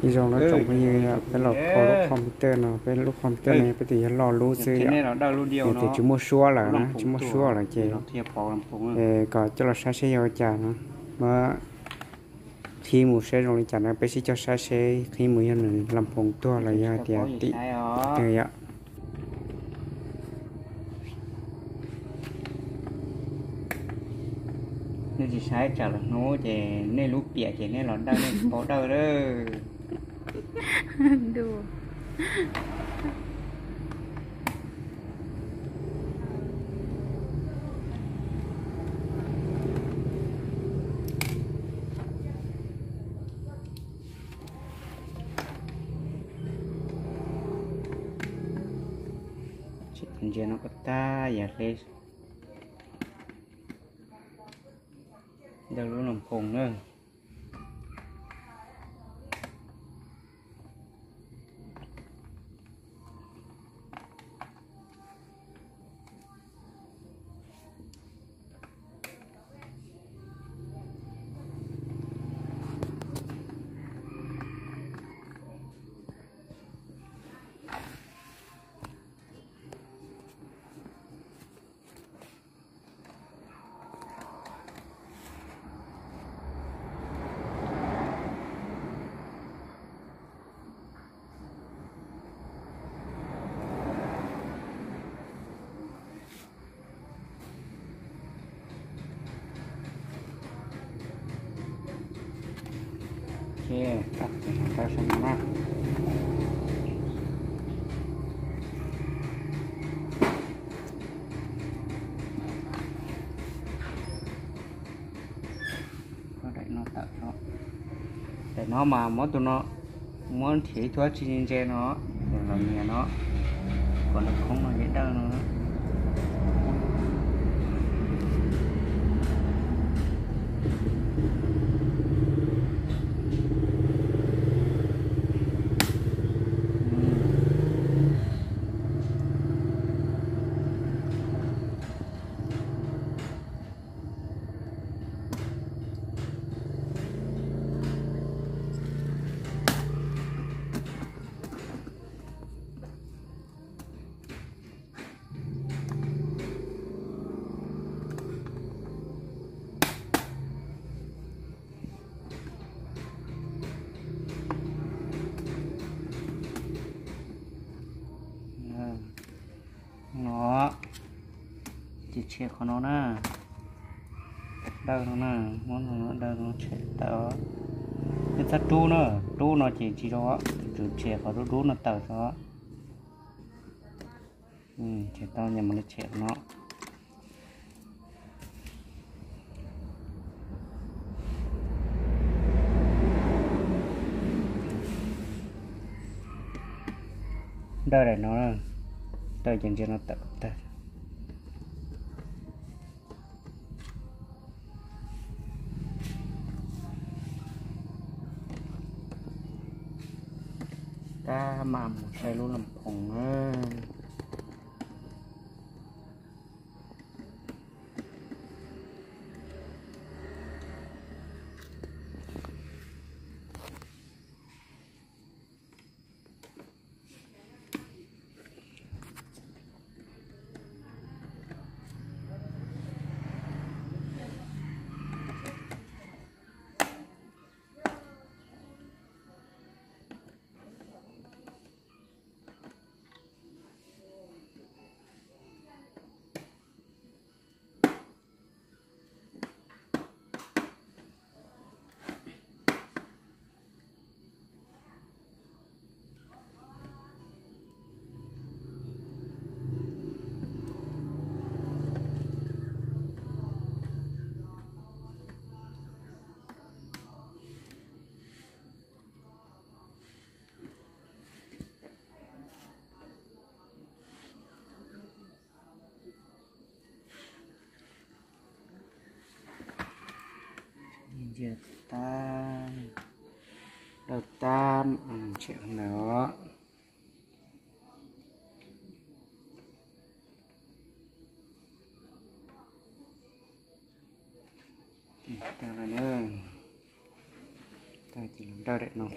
Zoo no tsoom phooj ywg, peb los kho lub computer no, peb lub computer no peb tias yog loj lub xwb yom, tias tsis muaj suab lawm na, tsis muaj suab lawm ces kom coj los saib seb yog ua cas no, muab qhib mus saib zoo li cas no, peb sib coj saib seb qhib mus yog nws las phoos tuag los yog tias tim twg yom. Nej tsis saib tsam lwm hnub ces nej lub piam ces nej los dawj nej tsis paub dawj lawm. Ntsia no kom tag yam li ntawm lub las phoos na. Daim no mas muab tus no, muab nrhiav ib tug dab tsi ntse ntse no, los nias no, kom nws khoob no ces dawj no. No, ces tshem qhov no na, dawj no na, muab no dawj no tshem tawm. Nej txhob rub na, rub no ces tsis zoo, tsum tshem qhov dub dub no tawm xwb. Tshem tau, mam li tshem qhov no. Dawj daim no, dawj ces ntsia no tawm tag. Tab mam mus saib lub las phoos na. Ntsia tab, dawj tab, tshem ntawd. Tag lawm na, tag ces los dawj daim no.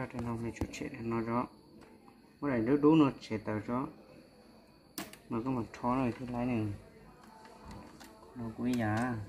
Tshem no tso, muab daim dub dub no tshem tawm tso, no koj mam rho no thiaj laib ne. No kuv ib yam.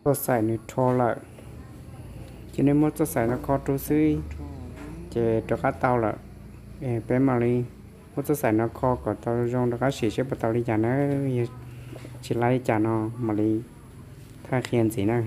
Txoj xaim nws rho lawm, ces nej muab txoj xaim no kho rau xwb, ces rov qab tau lawm. Peb mam li muab txoj xaim no kho kom tau zoo rov qab sim seb puas tau li cas na. Yog tsis laib li cas no mam li thaij qhia ntxiv na.